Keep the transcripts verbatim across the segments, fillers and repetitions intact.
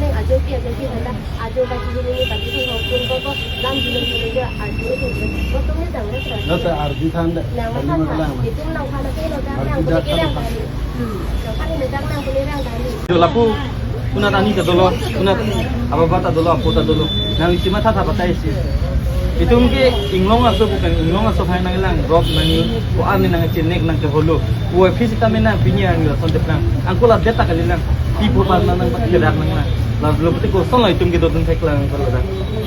nang ajo pi ajo pi kata ajo bagi ini bagi ini hokun koko lam dulu dulu ajo arju itu. Koko ni dang na sera. Nasa arju than deh. Nang Arju masa masa lang. Itu nang kala ke lo dang Arju nang dak kali ke dang kali. Kali ni dang nang kali dang kali. Jo lapu, kuna tani ta dolo, kuna ababa ta dolo, apo ta dolo. Nang isi matha tha batai si. Itum ke inglong aso bukan inglong aso hai nang lang, rok nang ko ani nang chenek nang ke holo. Wo phi sita me nang pini ang la son teplang. Angko la deta kali lang. Pi po pa nang nang kedak nang lang. La lo pati ko son la itum ke dotun thek lang ko la.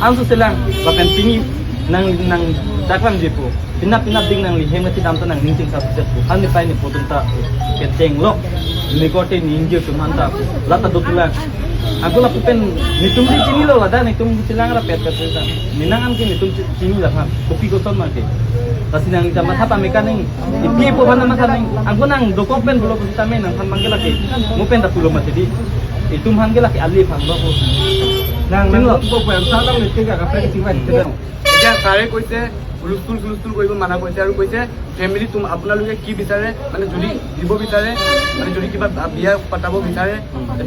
Anso selang, lapen pini nang nang dak lang jepo. Pinap pinap ding nangli hem nang chidam ta nang ning ching sap sep. Han ni pai ni po tum ta keteng lok. Ni kote ni injir tum han ta. Lata do tulang. Angko lapu pen netum di chini lo lada netum di chilang ra pet pet ta. Ni nang an ke netum chi- chini la han. Kopi koson ma ke. Lasi nang jam matha pame kan ning. Ipi po han matha ning. Angko nang dokok pen pulo pusi tame nang han mang ke lake. Mo pen ta pulo mati di. Itum han ke lake ali phan lo po. Nang nang lo po po ang salang ni tiga ka pen siwan ke dong. এতিয়া ছাৰে কৈছে হুলস্থুল হুলস্থুল কৰিব মানা কৰিছে আৰু কৈছে ফেমিলি তুম আপোনালোকে কি বিচাৰে, মানে যদি দিব বিচাৰে, মানে যদি কিবা বিয়া পতাব বিচাৰে,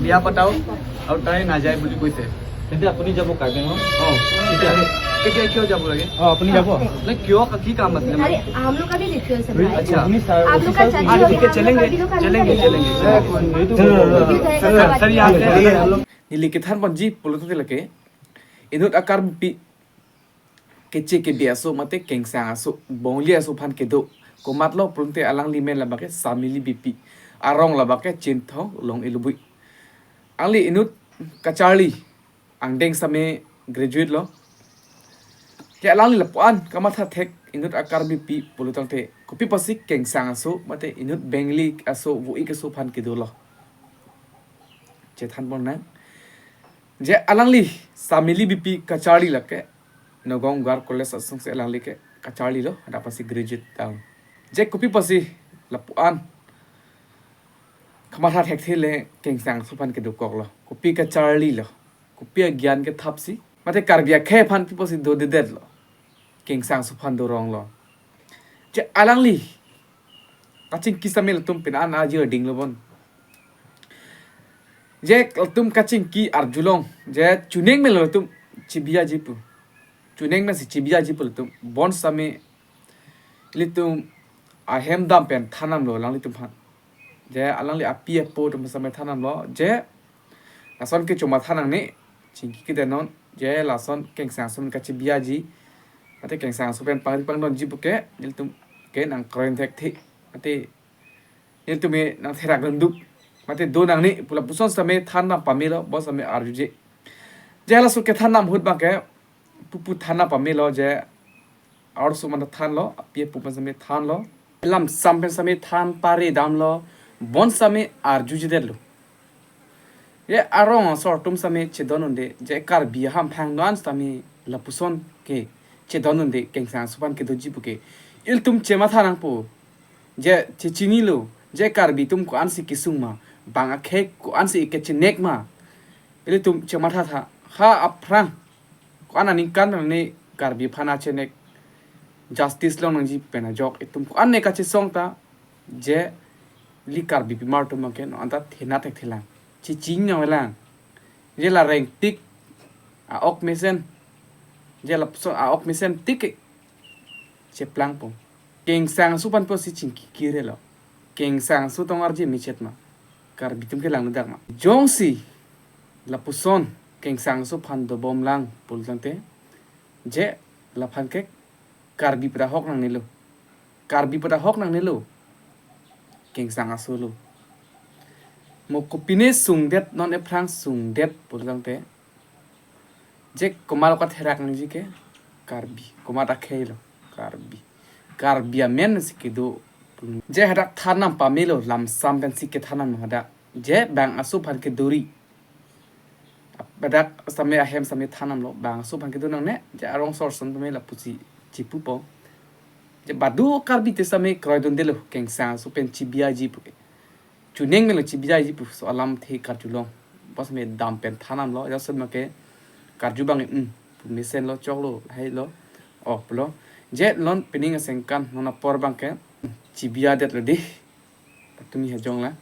বিয়া পতাওক আৰু তাই নাযায় বুলি কৈছে। তেন্তে আপুনি যাব কাৰ্বি আংলং? অ। কেতিয়া? কেতিয়া কিয় যাব লাগে? অ, আপুনি যাব? নে কিয়, কি কাম আছিলে? अरे, हम लोग का भी रिक्वेस्ट है भाई। আচ্ছা। আপুনি ছাৰ, आप लोग का অফিচাৰ চাচি আপুনি लोग, हम लोग का चलेंगे, भी लोग का चलेंगे, नहीं चलेंगे। करेंगे। এইটো ছাৰ, ছাৰ, ইয়াতে Neli kethan ponji pulote lake inut a Karbipi keche kebi aso mate kengsang aso, bongli aso aphan kedo. Komatlo pulote alangli men labake Samili Bipi, arong labake Chinthong Long Ilubui. Alangli inut kacharli, angdeng same graduate lo. Ke alangli lapu-an kamatha thek inut a Karbipi pulotangte kopi pasi kengsang aso mate inut bengli aso vo-ik aso aphan kedo lo. Chethan pon nang. Je alangli Samili Bipi kacharli lake Nagaon Government College asong se alangli ke kacharli lo, hadak pasi graduate down. Je kopi pasi lapu-an kamatha thekthe le kengsang aso aphan kedokok lo. Kopi kacharli lo. Kopi agyan kethap si. Mate Karbi akhei aphan pi pasi dodedet lo. Kengsang aso aphan dorong lo. Je alangli kachingki same latum pin an aji ding lo bon. Je latum kachingki arjulong. Je chuneng me latum chibiaji pu. Chuneng me si chibiaji pu latum. Bon same ilitum ahem dam pen thandam lo alanglitum aphan. Je alangli api apo atum same thandam lo. Je lason ke chuma thanang ni chingki kedenon. Je lason kengsang aso aphan kachibiaji. Mate kengsang aso pen pangri pangdonji puke ilitum ke nang kroin thekthe. Mate ilitum me nang therak dunduk. Mate do nang ni pu lapuson same thandam pame lo, bon same arjuje. Je laso kethandam ahut abangke pupu thandam pame lo je arso man than lo, api apo pen same than lo. Lam sam pen same than pare dam lo, bon same arjujedet lo. Je arong asor atum same chedon unde, je Karbi ahamphang do-an same lapuson ke chedon unde kengsang aso aphan kedoji puke. Ilitum chematha nangpo, je chechini lo, je Karbi atum ko-an si kesung ma, bang akhei ko-an si kechenek ma. Ilitum chematha tha, ha aphrang ko-an aningkan ne Karbi aphan achenek justice long nangji pen ajok itum ko-an ne kachesong ta je ili Karbipi mar atum ke non anta thena thekthelang. Chechini nanglang. Je la rengtik a-ok mesen. Je lapuson a-ok mesen tik cheplangpo. Kengsang aso aphan pusi chingki kire lo. Kengsang aso tong arje mechet ma. Karbi atum kelang dak ma. Jongsi lapuson kengsang aso aphan dobom lang pulotangte. Je laphan ke Karbi pada hok nangne lo. Karbi pada hok nangne lo. Kengsang aso lo. Mo kopine sungdet, non ephrang sungdet pulo tangte, je komat lo katherak nangji ke? Karbi. Komat akhei lo? Karbi. Karbi amen si kedo. Je hadak than nam pamelo, lamsam pensi kethan nam hadak. Je bang aso aphan kedo ri. Hadak sitame ahem sitame than nam lo, bang aso aphan kedo nangne, je arong sor son tame lapusi chipupo. Je badu Karbi te sitame kroidunde lo, Kengsang aso pen chibiaji puke. Chuneng melo chibiaji pu, laso alamthe karjulong. Bonsitame dam pen than nam lo, jasemet ke karju abang, mm, pu mesen lo, choklo, lahai lo, ok pulo. Je non pining asengkan, non apor abang ke, mm, chibiadet lo dei. Patumi hajong lang,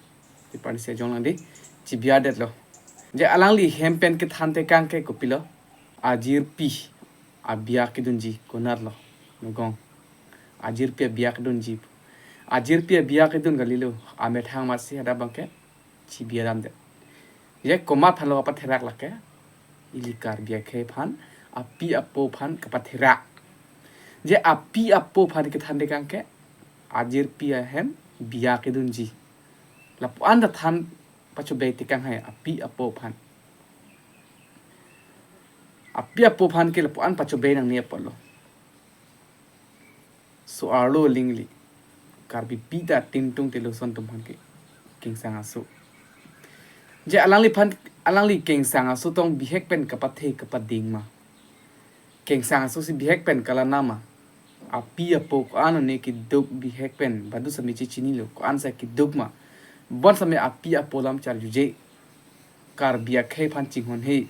di parnisi hajong lang dei, chibiadet lo. Je alangli hem pen kethan tekang ke kopilo? Ajirpi abia kedunji, konat lo, nogong. Ajirpi abia kedunji. Ajirpi abia kedun kalilo, amethang amatsi hadak abang ke chibia damdet. Je komat aphan lo kapatherak lake? Ili Karbi akhei aphan, api apo aphan kapatherak. Je api apo aphan kethan tekang ke, ajirpi ahem bia kedunji. Lapu-an ta than pachobei tekang hai, api apo aphan. Api apo aphan ke lapu-an pachobei nangne apotlo. So-arlo alingli. Karbipi ta tingtung telo ason atum aphan ke. Kengsang aso. Je alangliphan, alangli Kengsang aso tong bihek pen kapathe kapading ma? Kengsang aso si bihek pen kalang ma? Api apo ko-an one keduk bihek pen, badu sitame chechinilo, ko-an si keduk ma? Bonsitame api apo alam charjuje. Karbi akhei aphan chinghon he.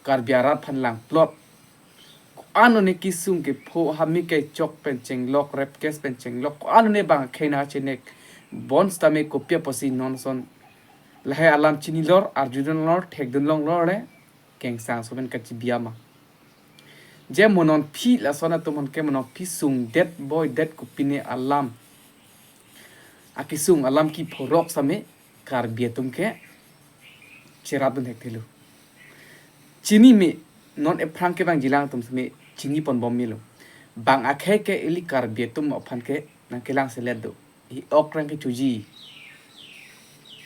Karbi arat aphan langplot. Ko-an one kesung kepho, hami kechok pen chenglok, rape case pen chenglok, ko-an one bang akhei nangchenek. Bonsitame kopi apotsi non ason lahai alam chinilor, arjudunlor, thekdunlonglor le, Kengsang aso pen kachibia ma? Je mo non aphi lason atum aphan ke, mo non aphi sungdet boidet kopine alam, akesung alam kephorok sitame Karbi atum ke cherapdun thekthelo. Chini me, non ephrang kevangjilang atum sitame chini ponbom melo. Bang akhei ke ili Karbi atum aphan ke nangkelangselet do. E-ok rang kechoji.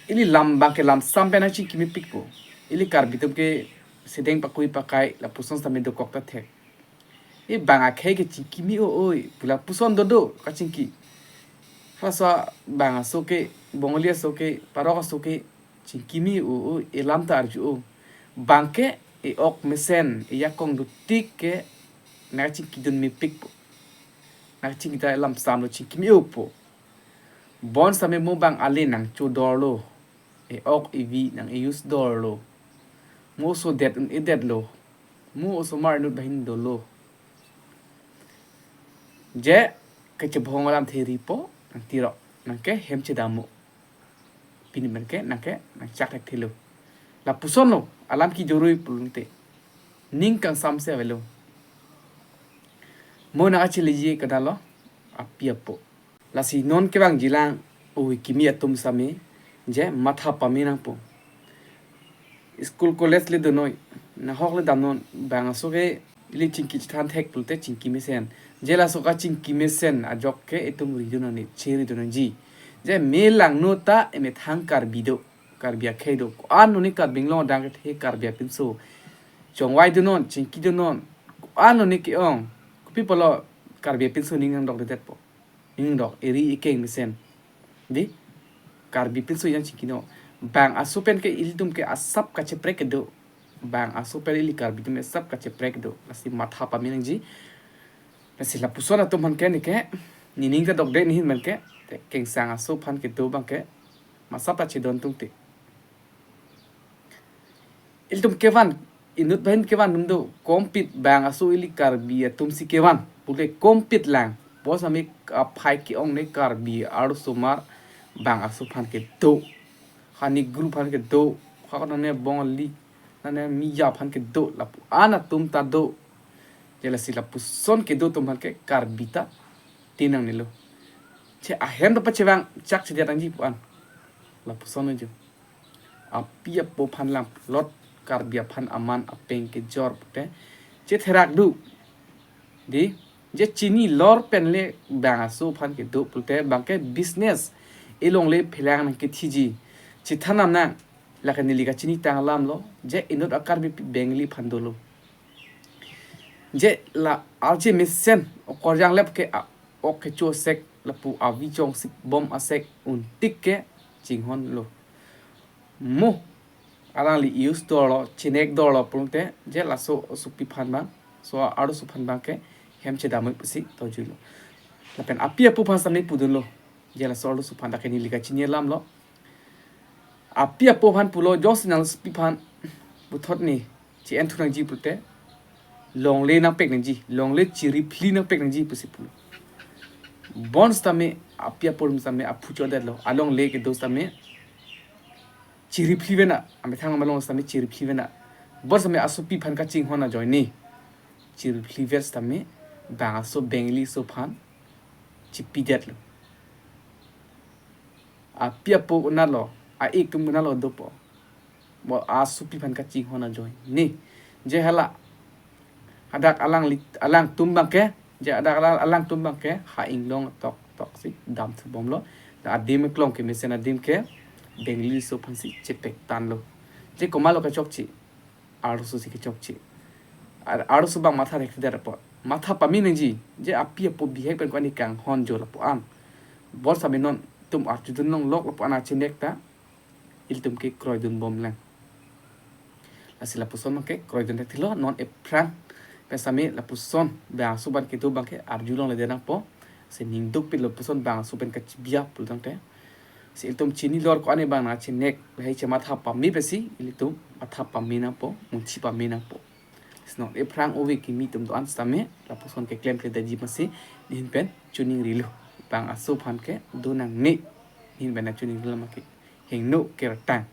Ili lam abang ke lamsam pen nangchingkimepikpo. Ili Karbi atum ke sedeng pakui pakai lapuson sitame dokok ta thek. E bang akhei ke chingkimi o-oi pu lapuson dodo kachingki. Halaso bang aso ke, Bongali aso ke, Parok aso ke chingkimi o-oi, elam ta arju-o. Bang ke e-ok mesen, ejakong dotik ke nangchingkidunmepikpo. Nangchingki ta lamsam lo chingkimi-opo. Bonsitame mo bang ale nangchodorlo. E-ok evi nang-e-use dorlo. Mo osodet un-edetlo. Mo osomar inut banghini dolo. Je kechebhong alamthe ripo, nangtirok, nangke hem chedammo. Pini pen ke nangke nangchak thekthelo. Lapuson lo, alam kejoroi pulote ning kangsamse avelo. Mo nangkacheleji kadalo, api apo. Lasi non kevangjilang oi kimi atum sitame, je matha pame nangpo. School college le donoi, nahok le damnon, bang aso ke ili chingki chethan thek pulote chingki mesen. Je laso kachingki mesen ajok ke itum ridun nangne, cheridun nangji. Je me langno ta emethang Karbi do, Karbi akhei do. Ko-an noni Karbi Anglong adang kethe Karbi apinso chongvai dunnon, chingki dunnon. Ko-an noni ke-ong. Kopi pulo Karbi apinso ning nangdokdedetpo. Ning dok, eri ekeng mesen. Di? Karbi apinso jang chingkino. Bang aso pen ke ilitum ke asap kacheprek kedo. Bang aso pen ili Karbi atum asap kacheprek kedo. Lasi matha pame nangji. Lasi lapuson atum aphan ke neke, nening ta dokde nehin pen ke, te Kengsang aso aphan kedo abang ke masap ta chedon tungte. Ilitum kevan, inut banghini kevan atum do, kompit bang aso ili Karbi atum si kevan, puke kompit lang. Bonsitame aphai ke-ongne Karbi arlosomar bang aso aphan kedo. Ha Negro aphan kedo, ha nane Bongali, nane Miya aphan kedo, lapu-an atum ta do. Je lasi lapuson kedo atum aphan ke Karbi ta tin nangnelo. Che ahem ta pachevang chak chedet nangji pu-an. Lapuson ajo. Api apo aphan langplot, Karbi aphan aman apeng kejor pute chetherak do. Di, je chinilor pen le bang aso aphan kedo pulote bang ke business. elongle phelang nangkethiji. Chethan nang, lake neli kachinitang alam lo, je inut a Karbi Bengali aphan dolo. Je la arje mesen okorjang lep ke a-ok kecho asek lapu avi chongsi bom asek untik ke chinghon lo. Mo alangli use dolo, chinek dolo pulote, je laso asopi aphan abang, so arloso aphan abang ke hem chedamoi pusi tojuilo. Lapen api apo aphan sitame pudunlo, je laso arloso aphan, lake neli kachini alam lo. Api apo aphan pulo, jongsi nangsopi aphan puthot ne che-en thu nangji pulote, longle nangpek nangji, longle chiriphli nangpek nangji pusi pulo. Bonsitame api apo atum sitame aphu chodetlo, alongle kedo sitame chiriphli vena, amethang amalong sitame chiriphli vena. Bonsitame asopi aphan kachinghon ajoine chiriphli vet sitame bang aso Bengali aso aphan chipidetlo. Api apo unalo, a-ik atum unalo dopo. Bo asopi aphan kachinghon ajoine. Je hala hadak alangli, alangtum abang ke, je hadak alang, alangtum abang ke ha inglong tok toksi damthu bomlo. Adim kelong kemesen adim ke Bengali aso aphansi chepek tanglo. Je komatlo kechokche, arloso si kechokche. Ar-, arloso abang matha thekthedet apot, matha pame nangji, je api apo bihek pen ko-an kanghon jo lapu an. Bonsitame non itum arjudun longlok lapu an achinek ta ilitum ke kroidun bomlang. Lasi lapuson abang ke kroidun thekthelo, non ephrang pen sitame lapuson bang aso aphan kedo abang ke arjulongledet nangpo. Si ningdukpik lapuson bang aso pen kachibiap pulotangte, si ilitum chinilor ko-an abang nangchinek, lahei chematha pame pensi ilitum matha pame nangpo, munthi pame nangpo. Si non ephrang ove kimi atum do-an sitame lapuson keklemkledetji masi nehin pen choningrilo. Bang aso aphan ke do nangne, nehin pen nangchoningrilo, make hingno kertang.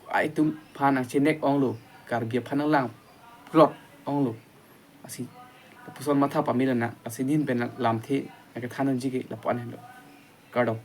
Ko-an itum aphan nangchinek onglo, Karbi aphan nanglang plot onglo. Lasi lapuson matha pame lonang, lasi nehin pen lamthe nangkethan nangji ke lapu an henlo. Kardom.